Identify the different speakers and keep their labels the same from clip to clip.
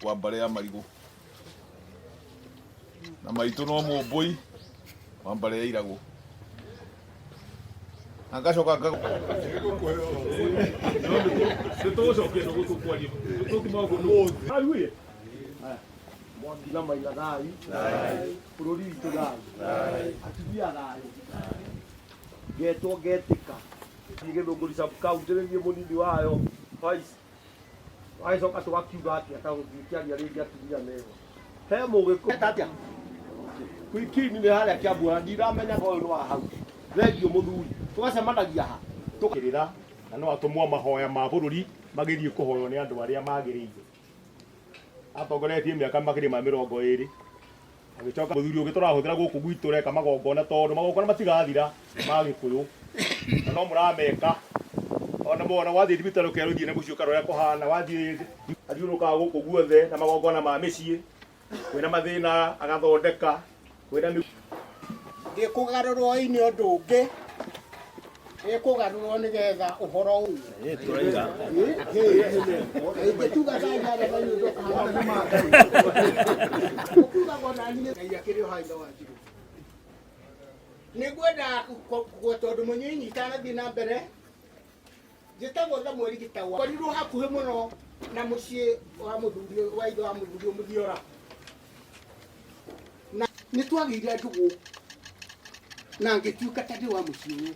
Speaker 1: Wa mbarĩ ya Marigũ na maitũ no Mũmbũi wa mbarĩ ya Iragũ na ngacoka nga
Speaker 2: Mwangi na Maina thayũ, bũrũri witũ thayũ, atumia thayũ, ngetwo ngetĩka. Niĩ Gĩthũngũri sub county nĩ niĩ mũnini wayo vice. Wagĩcoka tũgakiuga atĩa ta gũthiĩkĩaria rĩngĩ atumia meho. He mũgĩkũyũ atĩa? Kwikini nĩ harĩa Kiambu na ndiramenyaga ũyũ nĩ wa hau. Thengiũ mũthuri. Tũgacemanagia ha?
Speaker 3: Kĩrĩra na no atũmwo mahoya ma bũrũri magĩthiĩ kũhoywo nĩ andũ arĩa magĩrĩire. Atongoretie mĩaka makĩria ma 20. Agĩcoka mũthuri ũngĩ tũrahũthĩra gũkũ gwitũ ũreka magongona tondũ magongona matigathira ma Gĩkũyũ na no mũrameka ona mona wathiĩ thibitarĩ ũkerwo thiĩ na mũciĩ ũkarora ũrĩa kũhana wathiĩ athiũrũrũkaga gũkũ guothe na magongona ma mĩciĩ kwĩna mathĩna agathondeka kwĩna
Speaker 4: Ĩkũgarũrwo ĩine ũndũ ũngĩ, ĩkũgarũrwo nĩgetha ũhoro ũyũ. Ingĩtuga thai harĩa manyundo ũkiugaga ona niĩ Ngai akĩrĩ o haitha wa njirũ. Nĩngwenda kũgweta ũndũ mũnyinyi itanathiĩ na mbere. Njĩtagwo Samueli Gĩtaũ. Ngorirwo hakuhĩ mũno na mũciĩ wa mũthuri wa ithe wa mũthuri Mũthiora. Na nĩ twagĩire ndũgũ na ngĩtuĩka ta ndĩ wa mũciĩ ũyũ.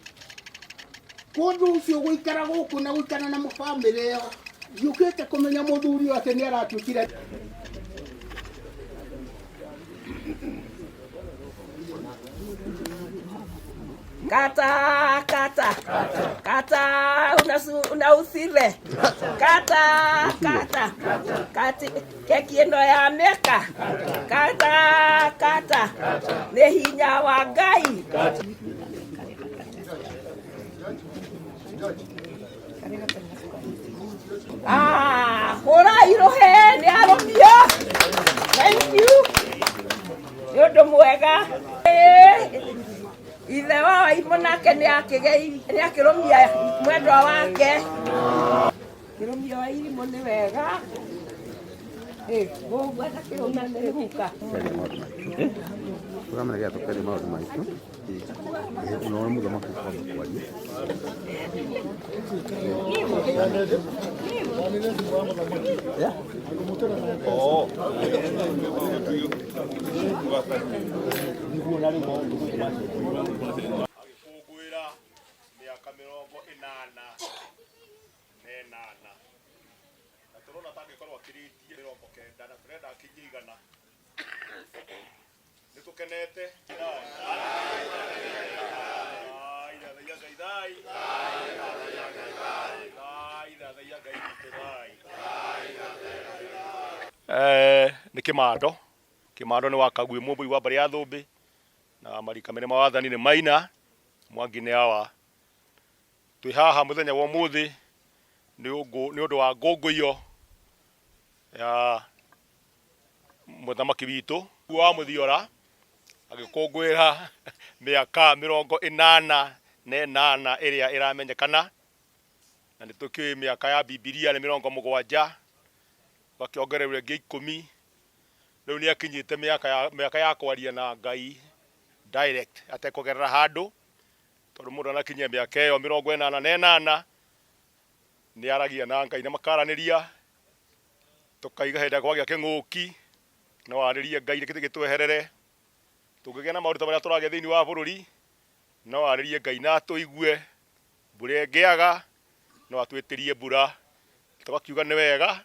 Speaker 4: Kũndũ ũcio gũikara gũkũ na gũikara na bamĩrĩ ĩyo ndiũkĩte kũmenya mũthuri ũyũ atĩ nĩ aratuĩkire
Speaker 5: Kata, kata, kata, unausire. Kata, kata, kati, keki ĩno ya mĩaka. Kata, kata, nĩ hinya wa Ngai. Ah, hũrai rũhĩ nĩ arũmio. Thank you. Nĩ ũndũ mwega. Ĩĩ, Ithe wa Waimũ nake nĩ akĩrũmia mwendwa wake. Kĩrũmio wa irimũ nĩ wega. Ĩ, ũguo atakĩrũmia nĩ guka.
Speaker 6: Tũramenya tũkeria maũndũ maitũ. Unaona mũthamaki kwamba kwaria.
Speaker 3: Agĩkũngũĩra mĩaka 88 na tũrona ta angĩkorwo akĩrĩtie 90 na tũrenda akinyie 100. Nĩ tũkenete. Thai, thathaiya Ngai thai. Thai, thathaiya Ngai witũ thai. Nĩ Kĩmando. Kĩmando nĩ wa Kaguĩ Mũmbũi wa mbarĩ ya Thũmbĩ na marika merĩ ma wathani nĩ Maina Mwangi nĩ awa. Twĩ haha mũthenya wa ũmũthĩ nĩ ũndũ wa ngũngũiyo ya mũthamaki witũ wa Mũthiora agĩkũngũĩra mĩaka 88 ĩrĩa ĩramenyekana, na nĩ tũkĩũĩ mĩaka ya Bibilia nĩ 70, ũgakĩongererwo ĩngĩ 10, rĩu nĩ akinyĩte mĩaka ya kwaria na Ngai direct atekũgerera handũ, tondũ mũndũ anakinyia mĩaka ĩyo 88 nĩ aragia na Ngai na makaranĩria. Tũkaiga hĩndĩ ĩrĩa kwagĩa kĩng'ũki, no arĩrie Ngai gĩtweherere. Tũngĩgĩa na maũndũ ta marĩa tũragĩa thĩinĩ wa bũrũri, no arĩrie Ngai na atũigue. Mbura ĩngĩaga, no atwĩtĩrie mbura. Tũgakiuga nĩ wega,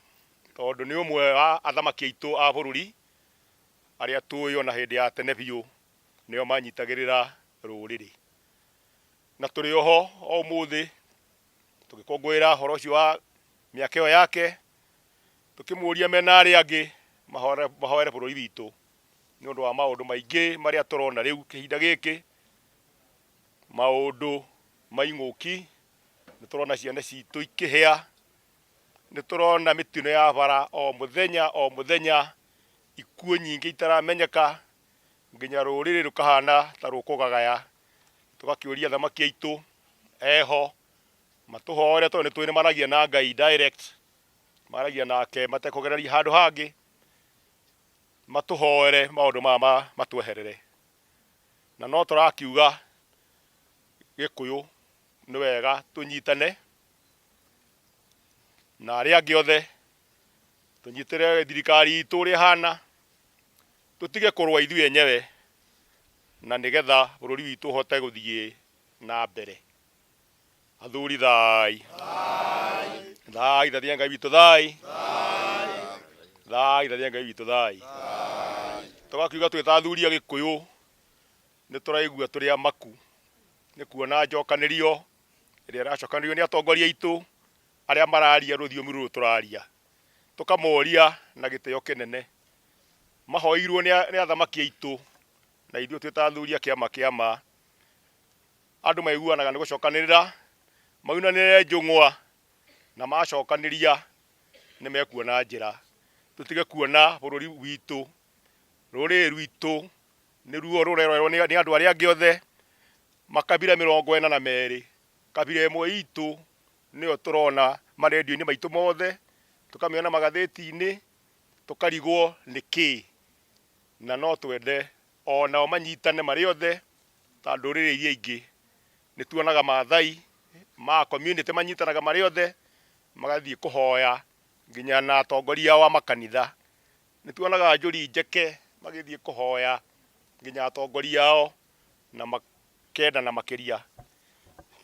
Speaker 3: tondũ nĩ ũmwe wa athamaki aitũ a bũrũri, arĩa tũĩ ona hĩndĩ ya tene biũ, nĩo manyitagĩrĩra rũrĩrĩ. Na tũrĩ oho o ũmũthĩ, Tũgĩkũngũĩra ũhoro ũcio wa mĩaka ĩyo yake, tũkĩmũria mena arĩa angĩ mahoere bũrũri witũ nĩ ũndũ wa maũndũ maingĩ marĩa tũrona rĩu kĩhinda gĩkĩ, maũndũ ma ing'ũki, nĩ tũrona ciana citũ ikĩhĩa, nĩ tũrona mĩtino ya bara o mũthenya o mũthenya, ikuũ nyingĩ itaramenyeka, nginya rũrĩrĩ rũkahana ta rũkũgagaya. Tũgakĩũria athamaki aitũ eho matũhoere tondũ nĩ tũĩ nĩ maragia na Ngai direct, maragia nake matekũgereria handũ hangĩ. Matũhoere maũndũ maya matweherere. Na no tũrakiuga Gĩkũyũ nĩ wega tũnyitane na arĩa angĩ othe, tũnyitĩre thirikari itũ ũrĩa ĩhana, tũtige kũrũa ithuĩ enyewe, na nĩgetha bũrũri witũ ũhote gũthiĩ na mbere. Athuri thai. Thai thathia Ngai witũ thai. Thai thathia Ngai witũ thai. Tũgakiuga twĩ ta athuri a Gĩkũyũ nĩ tũraigua tũrĩ amaku nĩ kuona njokanĩrio ĩrĩa ĩracokanĩrio nĩ atongoria aitũ arĩa mararia rũthiomi rũrũ tũraria. Tũkamoria na gĩtĩo kĩnene mahoirwo nĩ athamaki aitũ na ithuĩ twĩ ta athuri a kĩama kĩa ma. Andũ maiguanaga nĩ gũcokanĩrĩra, maunanĩre njũng'wa, na macokanĩria nĩ mekuona njĩra. Tũtige kuona bũrũri witũ, rũrĩrĩ rwitũ nĩruo rũrerorerwo nĩ andũ arĩa angĩ othe, makabira 42. Kabira ĩmwe itũ nĩyo tũrona marendio-inĩ maitũ mothe, tũkamĩona magathĩti-inĩ, tũkarigwo nĩkĩ. Na no twende o nao manyitane marĩ othe ta ndũrĩrĩ iria ingĩ. Nĩ tuonaga Maathai ma community manyitanaga marĩ othe magathiĩ kũhoya nginya na atongoria ao a makanitha. Nĩ tuonaga Njũri Njeke magĩthiĩ kũhoya nginya atongoria ao na makendana makĩria.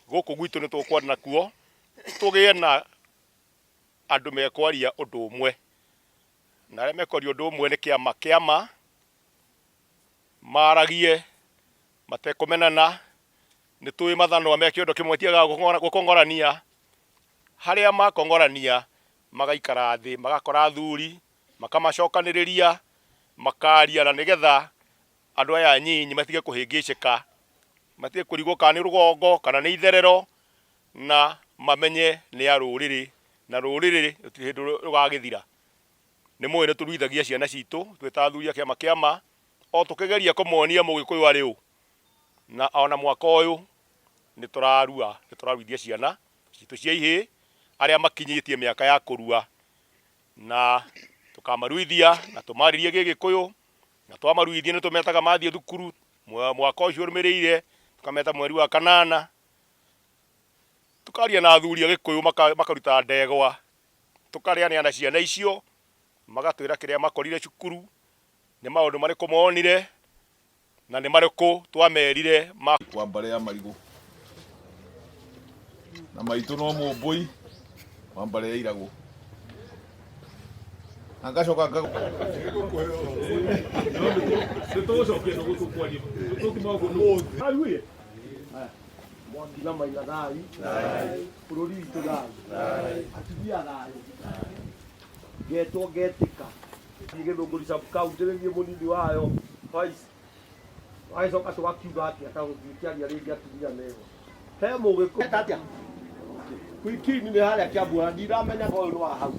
Speaker 3: Gũkũ gwitũ nĩ tũkwenda nakuo tũgĩe na andũ mekwaria ũndũ ũmwe. Na arĩa mekwaria ũndũ ũmwe nĩ kĩama kĩa ma, maragie matekũmenana. Nĩ tũĩ mathanwa me kĩondo kĩmwe matiagaga gũkong'orania. Harĩa makong'orania magaikara thĩ magakora athuri makamacokanĩrĩria makaria na nĩgetha andũ aya anyinyi matige kũhĩngĩcĩka, matige kũrigwo kana nĩ rũgongo kana nĩ itherero, na mamenye nĩ a rũrĩrĩ na rũrĩrĩ rũtirĩ hĩndĩ rũgagĩthira. Nĩ mũĩ nĩ tũruithagia ciana citũ twĩ ta athuri a kĩama kĩa ma, o tũkĩgeria kũmonia Mũgĩkũyũ arĩ ũ. Na ona mwaka ũyũ nĩ tũrarua, nĩ tũraruithia ciana citũ cia ihĩĩ arĩa makinyĩtie mĩaka ya kũrua, na tũkamaruithia na tũmarĩrie Gĩgĩkũyũ, na twamaruithia nĩ tũmetaga mathiĩ thukuru mwaka ũcio ũrũmĩrĩire, tũkameta mweri wa kanana, tũkaria na athuri a Gĩkũyũ makaruta ndegwa. Tũkarĩanĩra na ciana icio, magatwĩra kĩrĩa makorire cukuru, nĩ maũndũ marĩkũ monire, na nĩ marĩkũ twamerire ma.
Speaker 1: Wa mbarĩ ya Marigũ. Na maitũ no Mũmbũi wa mbarĩ ya Iragũ. Na ngacoka nga
Speaker 2: Mwaki na maina thai. Bũrũri witũ thai. Atumia thayũ. Ngetwo ngetĩka. Thiĩ Gĩthũngũri sub county nĩ niĩ mũnini wayo vice. Tũgagĩcoka tũgakiuga atĩa ta tũngĩkĩaria rĩngĩ atumia meho. He mũgĩkũyũ atĩa? Kwikini nĩ harĩa Kiambu na ndiramenyaga ũyũ nĩ wa hau.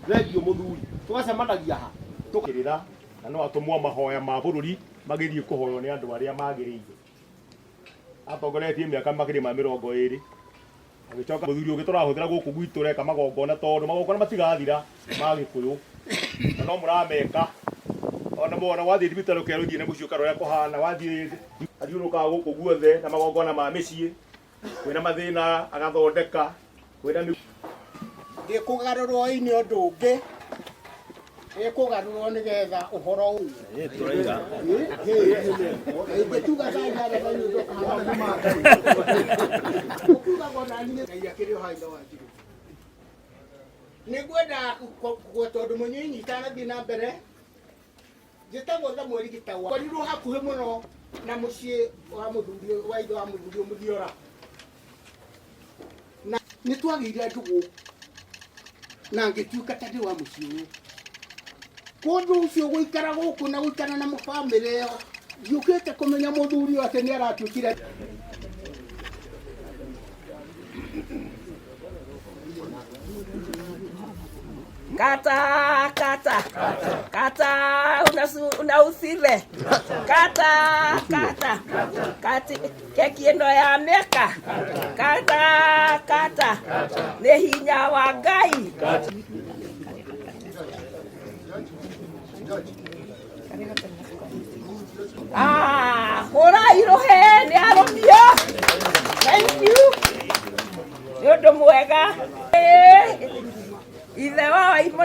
Speaker 2: Thengiũ mũthuri. Tũgacemanagia ha?
Speaker 3: Kĩrĩra na no atũmwo mahoya ma bũrũri magĩthiĩ kũhoywo nĩ andũ arĩa magĩrĩire. Atongoretie mĩaka makĩria ma 20. Agĩcoka mũthuri ũngĩ tũrahũthĩra gũkũ gwitũ ũreka magongona tondũ magongona matigathira ma Gĩkũyũ. Na no mũrameka. Ona mwona wathiĩ thibitarĩ ũkerwo thiĩ na mũciĩ ũkarore ũrĩa kũhana, wathiĩ athiũrũrũkaga gũkũ guothe na magongona ma mĩciĩ. Kwĩna mathĩna agathondeka, kwĩna
Speaker 4: Ndĩkũgarũrwo ĩine ũndũ ũngĩ, ĩkũgarũrwo nĩgetha ũhoro ũyũ. Ingĩtuga thaa inyanya na inyuĩ ndũkahana. Ũkiugaga ona niĩ Ngai akĩrĩ o hau Ithe wa Njirũ. Nĩngwenda kũgweta ũndũ mũnyinyi itanathiĩ na mbere. Njĩtagwo Samueli Gĩtau. Ngorirwo hakuhĩ mũno na mũciĩ wa mũthuri wa ithe wa mũthuri ũyũ Mũthiora. Na nĩ twagĩire ndũgũ na ngĩtuĩka ta ndĩ wa mũciĩ ũyũ. Kũndũ ũcio gũikara gũkũ na gũikara na mũbamĩrĩ ĩyo ndiũkĩte kũmenya mũthuri ũyũ atĩ nĩ aratuĩkire
Speaker 5: Kata, kata, kata, una usire. Kata, kata, kati, keki ĩno ya mĩaka. Kata, kata, nĩ hinya wa Ngai. Ah, hũrai rũhe nĩ arũmio. Thank you. Nĩ ũndũ mwega. Ĩĩ, ithe wa Waimũ na